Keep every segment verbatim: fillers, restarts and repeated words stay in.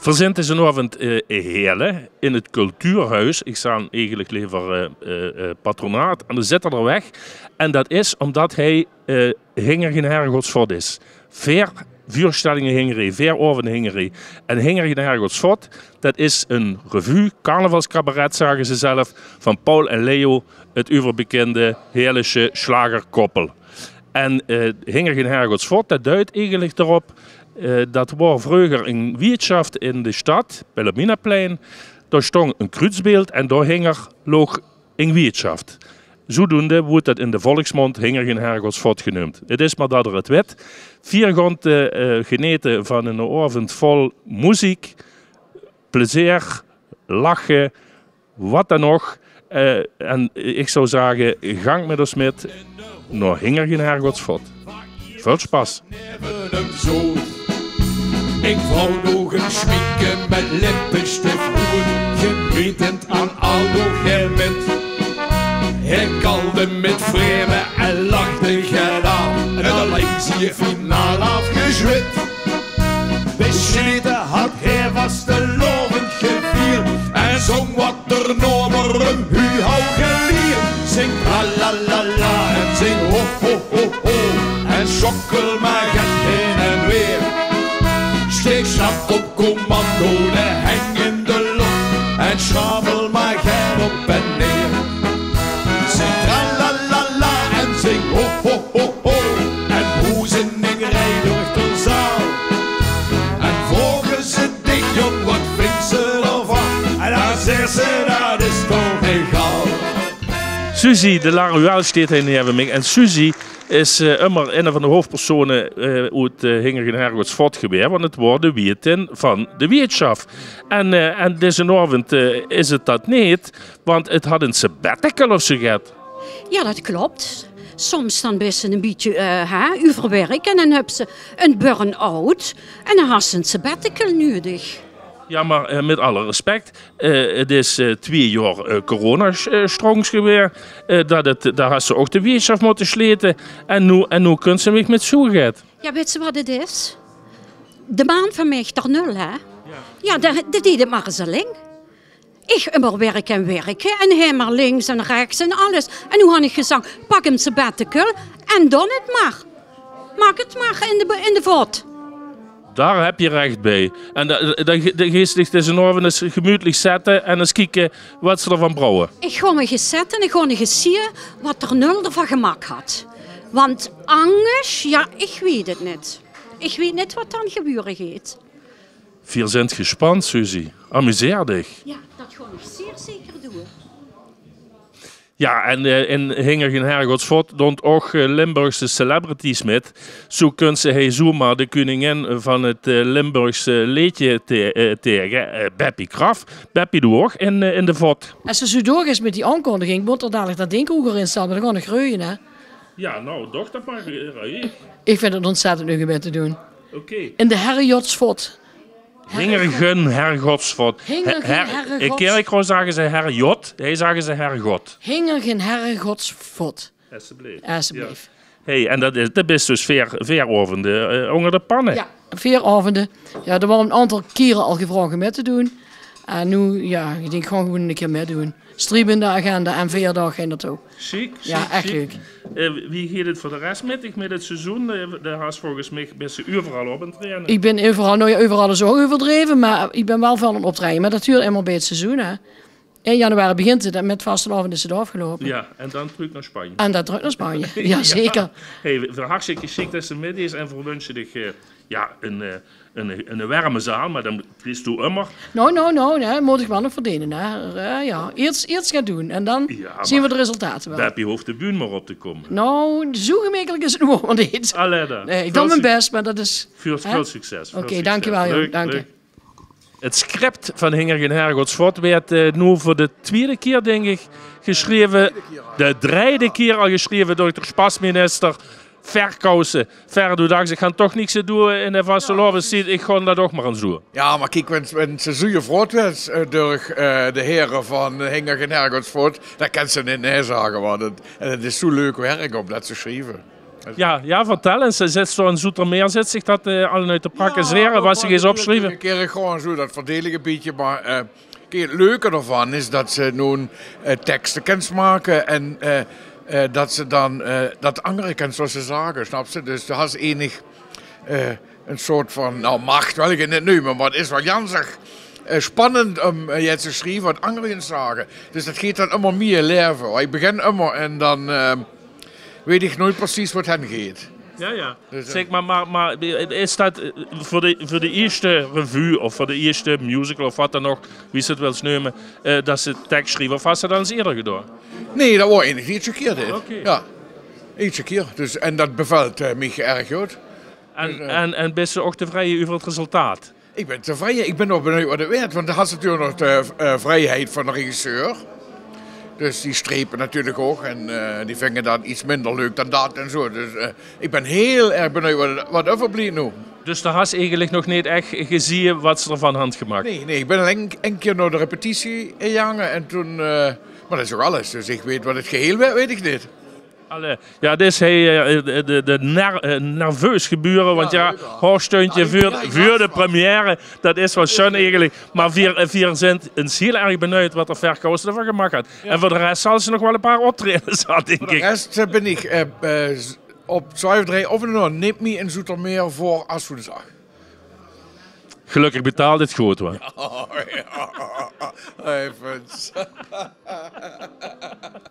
Veer zint dezen aovend, eh, in Heële, in 't cultuurhuis. Ich zag eigelik lever, eh, eh, eh, patronaat. En dao zitte veer weg. En dat is ómdat hie, eh, hinger gein herregodsvot is. Veer veurstellinge hinger hie, veer aovende hinger hie. En hinger gein herregodsvot, dat is ein revue, carnavalscabaret, zage ze zelf, van Paul en Leo, 't euverbekinde Heëlesje sjlagerkoppel. En, eh, hinger gein herregodsvot, dat duit eigelik d'rop, eh, dat waor vreuger ein wieëtsjaf in de stad, Wilhelminaplein. Dao stóng ein kruutsbeeld en dao hinger loog ein wieëtsjaf. Zoedoende woort dat in de volksmóndj hinger gein herregodsvot geneump. 't Is mer dat geer 't wit. Veer gaon, eh, eh, genete van einen aovend vol meziek, plezeer, lache, wat dan ouch. Eh, en ich zou zage, gank mit ós mit nao hinger gein herregodsvot. Väöl sjpas. Ich vouw nog ein sjminke mit lippesjtift oet, geneetend aan al dien mit. Hae kalde mit vreemde en lachte gelaat. En allein zie finaal aafgesjwit. Besjlaote had hae vastelaovend gevierd en zóng wat d'r noe mer um hu hou gelierd. Zing tralalala en zing ho ho ho ho en sjokkel mer get heen en weer. Sjteek sjnap op commando de henj in de loch en sjavel mer get op en neer. Zing tralalala en zing ho ho ho ho en hoezening rij door de zaal. En vraoge ze dich, jóng, wat vinjs se d'rvan? En dan zaes se, dat is toch egaal. Suzy de la Ruelle sjteet hie neve mich. En Suzy is, eh, ummer ein van de hoofpersone, eh, oet, eh, hinger gein herregodsvot gewaes, want 't waor de wieëtin van de wieëtsjaf. En, eh, en dezen aovend, eh, is 't dat neet, want 't had ein sabbatical of zoe get. Ja, dat klop. Soms dan bis se ein bietje, eh, hè, euverwerk en dan höbs se ein burn-out en dan has se ein sabbatical nudig. Ja, mer, eh, mit alle respect, eh, 't is, eh, twieë jaor, eh, corona, eh, strongs gewaes, eh, dat 't, dao has se ouch de wieëtsjaf mótte sjlete. En noe, en noe kóns se mich mit zoe get. Ja, wits se wat 't is? De maan van mich, d'r nul, hè? Ja, de, de deej 't mer ins allein. Ich ummer wirke en wirke en hae mer links en rechts en alles. En noe han ich gezag, pak ein sabbatical en doon 't mer. Maak 't mer in de, in de vot. Dao höbs se rech bie. En dan, dan, dan geis se dich dezen aovend ins gemuutlik zitte en ins kieke wat se d'rvan brouwe. Ich gaon mich ins zitte en ich gaon ins zieë wat d'r nul d'rvan gemaak had. Want angers, ja, ich weit 't neet. Ich weit neet wat dan gebeure geit. Veer zint gesjpand, Suzy. Amuseer dich. Ja, dat gaon ich zeer zeker doon. Ja, en, eh, in Hinger gein Herregodsvot doont ouch, eh, Limburgse celebrities mit. Zoe kóns se hie zoemer de keuningin van 't, eh, Limburgse leedje te-, eh, taege, eh, Beppie Kraft. Beppie, doe ouch in, eh, in de vot. Es 't zoe doorgeit mit die aankondiging, mót d'r dalik dat dink hoeger instappe, dan gaon ich ruie, hè? Ja, noe, doch dat mer, eh, ruie. Ich vinj 't óntzèttend leuk um mit te doon. Oké. In de Herrejodsvot. Hinger gein Herregodsvot. Hinger gein Herregods- Ich kin, ich wou zage ze Herrejot, hie zage ze Herregod. Hinger gein Herregodsvot. Esjeblief. Esjeblief. Ja. Hey, en dat is, dat is dus veer, veer aovende, eh, ónger de panne. Ja, veer aovende. Ja, d'r waor 'n aantal kiere al gevraog um mit te doon. En noe, ja, ich dink, gaon v'r gewoen 'ne kier mitdoon. Streep in de agenda en veer daag gaon d'r toe. Sjiek, ja, sjiek, ech sjiek. Leuk. Eh, wie geit 't veur de res mit dich mit 't seizoen? Eh, doe has volges mich, bis se euveral op aan 't traine. Ich bin euveral, noe ja, euveral is ouch euverdreve, mer ich bin waal väöl aan 't optraeje. Mer dat huurt einmaol bie 't seizoen, hè. In januari begint 't en mit vastelaovend is 't aafgeloupe. Ja, en dan trök nao Spanje. En dan trök nao Spanje, ja zeker. Hey, hartstikke sjiek dat se mit deis en v'r wunsje dich, eh, ja, 'n, eh, 'n, 'n werme zaal, mer dan kriegs doe ummer. Noe, noe, noe, noe, mót ich waal nog verdeene, hè. Eh, ja, iers, iers gaon doon en dan zeen v'r de resultate waal. Beppie hoof de bühne mer op te kómme. Noe, zoe gemekelik is 't noe waal neet. Allee dan. Nae, ich doon mien bès, mer dat is, hè? Väöl succes. Oké, dankjewel, jóng. Dank dich. 't Script van Hinger gein Herregodsvot weurt, eh, noe veur de twiede kier, dink ich, gesjreve. De drejde kier al gesjreve door d'r sjpasminister. Verkousse. Fer, doe dachs, ich gaon toch niks doon in de vastelaovestied, ich gaon dat ouch mer ins doon. Ja, mer kiek, wens, wens se zoe gevraog weurs, eh, durch, eh, de here van Hinger gein Herregodsvot, dan kins se neet nae zage, want 't, en 't is zoe leuk werk um dat te sjrieve. Ja, ja, vertèl ins. Zits doe in Zoetermeer, zit zich dat eh, al oet te prakkezere? Wat ze ins opsjrieve? Kiek, gewoon zo, dat verdeel ik een beetje, maar eh, kiek, het leuke ervan is dat ze nu eh, teksten kent maken en eh, eh, dat ze dan eh, dat andere kent, zoals ze zagen, snap ze? Dus ze had enig eh, een soort van, nou, macht wil ik het niet noemen, maar het is wel ganzig eh, spannend om eh, jetzt te schrijven wat anderen zagen. Dus dat geeft dan immer meer leven. Ik begin immer en dan eh, weet ik nooit precies wat hen geeft. Ja, ja. Zeg maar, maar, maar is dat eh, voor de, voor de eerste revue of voor de eerste musical of wat dan ook, wie ze het wils nemen, eh, dat ze tekst schrijven, of had ze dat eens eerder gedaan? Nee, dat was eigenlijk ietsje keer dit. Oké. Ja, ietsje keer. Dus, en dat bevalt eh, mij erg goed. En, en, en bist du ook tevreden over het resultaat? Ik ben tevreden. Ik ben nog benieuwd wat het werd, want dan had ze natuurlijk nog de eh, vrijheid van de regisseur. Dus die strepen natuurlijk ook en eh, die vinden dat iets minder leuk dan dat en zo. Dus eh, ik ben heel erg benieuwd wat, wat overblijft nu. Dus daar has eigenlijk nog niet echt gezien wat ze ervan hadden gemaakt? Nee, nee, ik ben alleen een keer naar de repetitie gegaan en toen, eh, maar dat is ook alles. Dus ik weet wat het geheel werd, weet ik niet. Allee, ja, dus hij, eh, de, de, de ner- eh, nerveus gebeuren, want ja, hoogsteuntje voor, voor de première, dat is wel schön eigenlijk. Maar vier, eh, vier zijn eens heel erg benieuwd wat er Verkous ervan gemaakt had. En voor de rest zal ze nog wel een paar optredens had, denk ik. Voor de rest eh, ben ik eh, eh, z- op Zuiverdrij of nog niet meer in Zoetermeer voor Aswoensdag. Gelukkig betaalt het goed, hoor. Oh, ja. Even.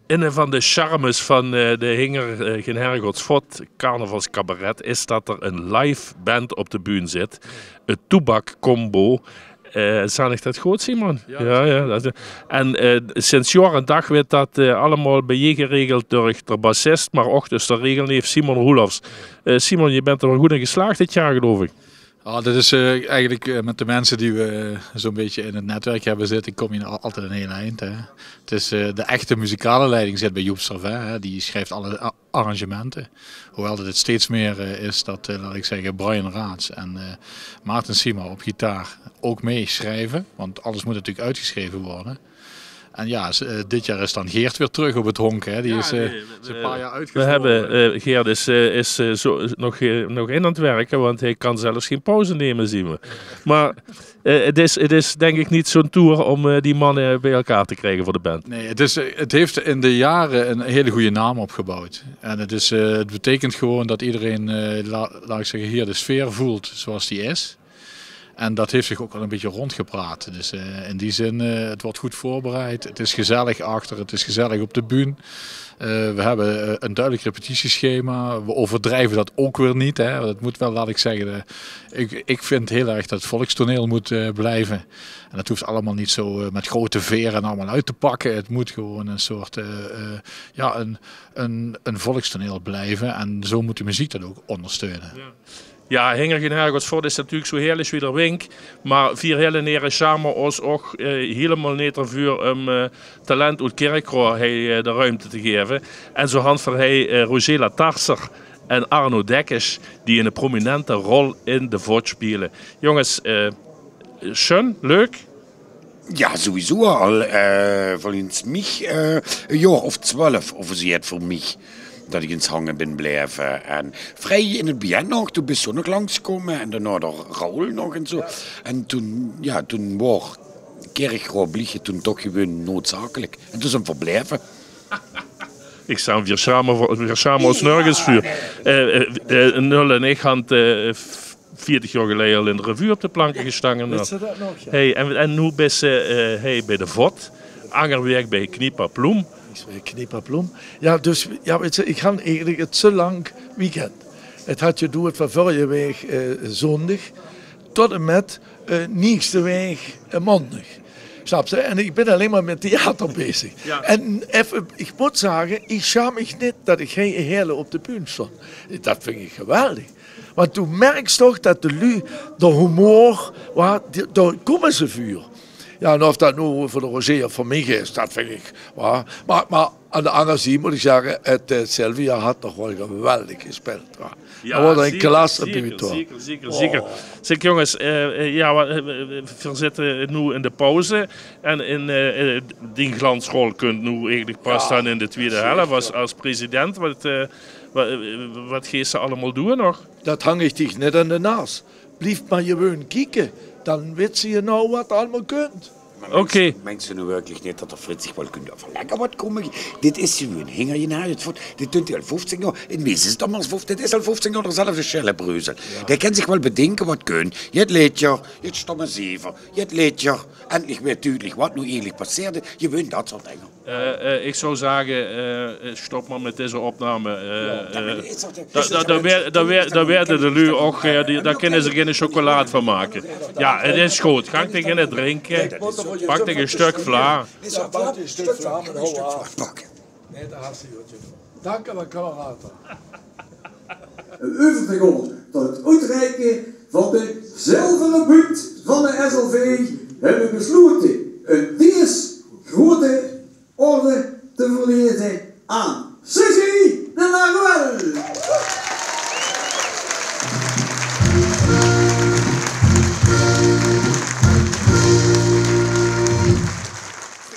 Een van de charmes van eh, de Hinger eh, Gen Herregodsvot carnavalscabaret is dat er een live band op de bühne zit. Het Toebak Combo. Eh zal ik dat goed, Simon? Ja, ja, dat, en eh, sinds jaar en dag werd dat eh, allemaal bij je geregeld door de bassist, maar ook dus de regelneef Simon Roelofs. Eh, Simon, je bent er wel goed in geslaagd dit jaar, geloof ik. Ja, dat is eh, eigenlijk eh, met de mensen die we eh, zo'n beetje in het netwerk hebben zitten, kom je al- altijd een heel eind. Hè. Het is, eh, de echte muzikale leiding zit bij Joep Servet. Hè. Die schrijft alle a- arrangementen. Hoewel dat het steeds meer eh, is dat, eh, laat ik zeggen, Brian Raats en eh, Maarten Sima op gitaar ook meeschrijven. Want alles moet natuurlijk uitgeschreven worden. En ja, s- eh, dit jaar is dan Geert weer terug op het honk. Hè. Die is eh, is een paar jaar uitgevallen. We hebben, eh, Geert is, eh, is eh, zo, nog, eh, nog in aan het werken, want hij kan zelfs geen pauze nemen, zien we. Maar eh, het, is, het is denk ik niet zo'n tour om eh, die mannen bij elkaar te krijgen voor de band. Nee, het, is, eh, het heeft in de jaren een hele goede naam opgebouwd. En het, is, eh, het betekent gewoon dat iedereen, eh, la- laat ik zeggen, hier de sfeer voelt zoals die is. En dat heeft zich ook wel een beetje rondgepraat. Dus eh, in die zin, eh, het wordt goed voorbereid. Het is gezellig achter, het is gezellig op de bühne. Eh, we hebben eh, een duidelijk repetitieschema. We overdrijven dat ook weer niet. Hè. Dat moet wel, laat ik zeggen, eh, ik, ik vind heel erg dat het volkstoneel moet eh, blijven. En dat hoeft allemaal niet zo eh, met grote veren allemaal uit te pakken. Het moet gewoon een soort, eh, eh, ja, een, een, een volkstoneel blijven. En zo moet de muziek dat ook ondersteunen. Ja. Ja, Hinger Gen Herregodsvot is natuurlijk zo heerlijk wie de wink. Maar vier hele nere schamen ons ook eh, helemaal niet ervoor om eh, talent uit Kirchroa hij, eh, de ruimte te geven. En zo hadden we hij eh, Rosela Tarser en Arno Dekkers, die een prominente rol in de vot spelen. Jongens, eh schön, leuk. Ja, sowieso al. Eh, volgens mich eh, een jaar of twaalf of zo het voor mich dat ik eens hangen ben blijven. En vrij in het begin nog, toen ben je zo nog langskomen en daarna door Raoul nog en zo. En toen, ja, toen was Kirchroa bliegen toen toch gewoon noodzakelijk. En toen zijn we verblijven. Ik zou weer samen, weer samen ons nergens vuur. Eh, eh, eh, Nul en ik hadden eh, veertig jaar geleden al in de revue op de planken gestangen. Wist je dat nog? Ja. Hey, en, en hoe bent ze eh, hey, bij de vot? Angerwerk bij Kniepa Ploem. Ik zeg, Kniepa Ploem. Ja, dus ja, weet je, ik ga eigenlijk het zo lang weekend. Het had je door het van vorige week eh, zondag tot en met eh, nächste week eh, maandag. Snap je? En ik ben alleen maar met theater bezig. Ja. En even, ik moet zeggen, ik schaam mich niet dat ik geen hele op de bühne stond. Dat vind ik geweldig. Want du merkst toch dat de lui, de humor, wa, die, daar komen ze voor. Ja, en of dat nu voor de Roger of voor mij is, dat vind ik. Wa. Maar, maar aan de andere zijde moet ik zeggen, het, eh, Sylvia had nog wel geweldig gespeeld. Wa. Ja, dat was een klasse zeker, zeker, zeker, zeker. Zeg jongens, eh, eh, ja, wa- eh, eh, we zitten nu in de pauze. En in eh, eh, die glansrol kunt nu eigenlijk pas dan in de tweede helft als, als president. Wat, eh, Wa-, eh, wat geis se allemaol doon nog? Dat hang ich dich neet aan de naas. Blief mer jeweun kieke, dan wits se noe wat allemaol kunt. Mer Oké. Meins, meins se noe werkelik neet dat d'r Frits zich waal kunt euverlègke wat kómme? Dit is jeweun hinger je naai het voet. Dit dunt al vieftieën jaor. En meis is het allemaol vieftieën, dit is al vieftieën jaor dezelfde sjelle breuzel. Dae kan zich waal bedinke wat kunt. Jet leedjer, jet stomme zever, jet leedjer. Endlich weer dudelik wat noe eigelik passeerde. Jeweun dat soort dinger. Eh, eh, ich zou zage, eh, eh, stop mer mit deze opname. Eh, eh, da-, da-, da weer-, da weer-, da weerde de luuj och, eh, die, dao kinne ze gein sjokkelaad van make. Jao, het is good. Gank dich ein drinke. Pak dich ein stök vlaar. Dank uch waal, kameraad. Ein euverige ronde tot het oetreike van de zilvere buut van de S L V höbbe we beslote ein dees groete orde te verlete aan Suzy de Laruelle.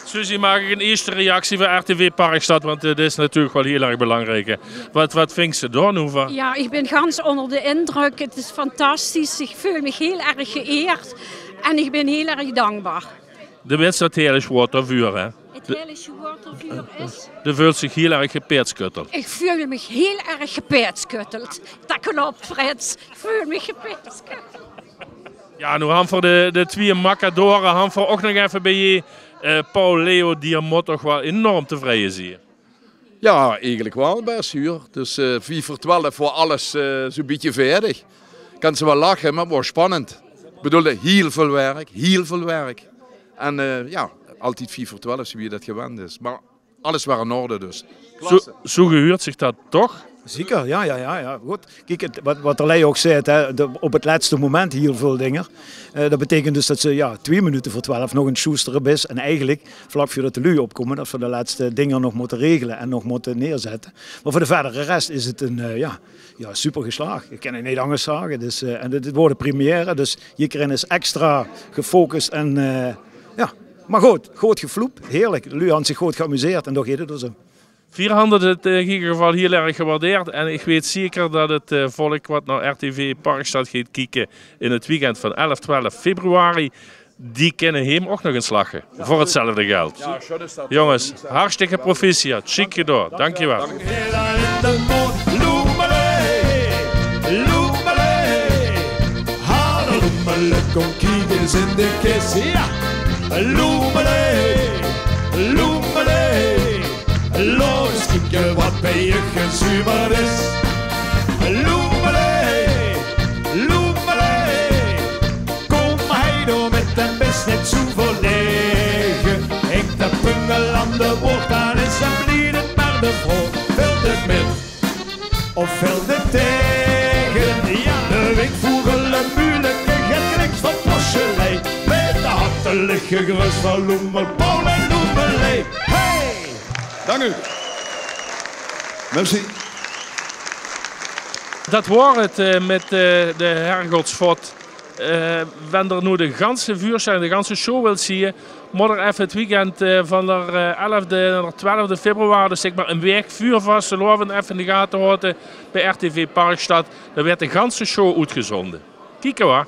Suzy, maag ich ein ierste reactie veur R T V Parkstad? Want het is natuurlik waal hiel erg belangriek, hè. Wat, wat vinks se dao noe van? Ja, ich bin gans ónger de indrök. Het is fantastisch. Ich veul mich hiel erg geëerd. En ich bin hiel erg dankbaar. De wits dat Heilig Water vuur, hè? Het Heilig Water vuur is. De veuls dich hiel erg gepaedskutteld. Ich veul mich hiel erg gepaedskutteld. Dat klop, Frits. Ich veul mich gepaedskutteld. Ja, noe han v'r de, de twieë makadore, han v'r och nog effe bie, eh, Paul, Leo, die mót toch waal enorm tevreie zieë. Ja, eigelik waal bès, huur. Dus, eh, vief veur twelf waor alles, eh, zoe'n bietje veerdig. Kans se waal lache, mer het waor spannend. Ich bedoel, hiel väöl werk, hiel väöl werk. En, eh, ja, altied vief veur twelf, zoewie se dat gewend bis. Mer alles waor in orde, dus. Zoe, zoe gehuurt zich dat toch? Zeker, ja, ja, ja, ja. Good. Kiek, het, wat, wat de lui ouch zaet, hè, de, op het lètste moment hiel väöl dinger. Eh, dat beteikent dus dat se, ja, twieë minute veur twelf nog aan 't sjoestere bis. En eigelik, vlak veurdat de lui opkómme, dat v'r de lètste dinger nog mótte regele en nog mótte neerzètte. Mer veur de verdere res is het ein, eh, ja, ja, super geslaag. Ich kin het neet angers zage. Dus, eh, en dit, dit waor de première, dus hie is extra gefocus en, eh, ja. Mer good, good gevloep, heerlik. De lui han zich good geamuseerd en dao geit het dus óm. Veer hant het, eh, in eder geval hiel erg gewaardeerd. En ich weit zeker dat het, eh, volk wat nao R T V Parkstad geit kieke in het weekend van elf, twelf februari, die kinne heem och nog ins lache. Veur hetzelfde geld. Jónges, hartstikke proficiat. Sjiek gedaon. Dankjewel. Loemele, loemele, hale loemele, kóm kiek ins in de kis. Ja, loemele, loemele. Laot ins kieke wat bie uch gezuver is. Loemele, loemele. Kóm hie door mit en bis neet zoe verlege. Hink de pungel aan de boort, dan is 'm blie, mer de vrouw vèlt 't mit. Of vèlt 't taege. Ja, de winkvoegel, de muleke, het klinkt van porselein. Mit de hartelik gegröst van Loemel Paul en Loemele. Hey! Dank u. Merci. Dat waor het, eh, mit, eh, de Hergodsvot. Eh, wen d'r noe de ganse veurstelling, de ganse show wilt zieë, mót d'r effe het weekend, eh, van d'r, eh, elfde nao d'r twelfde februari, dus zèk mer ein waek veur vastelaovend, effe in de gate haote bie R T V Parkstad. Dan weurt de ganse show oetgezónde. Kieke wa.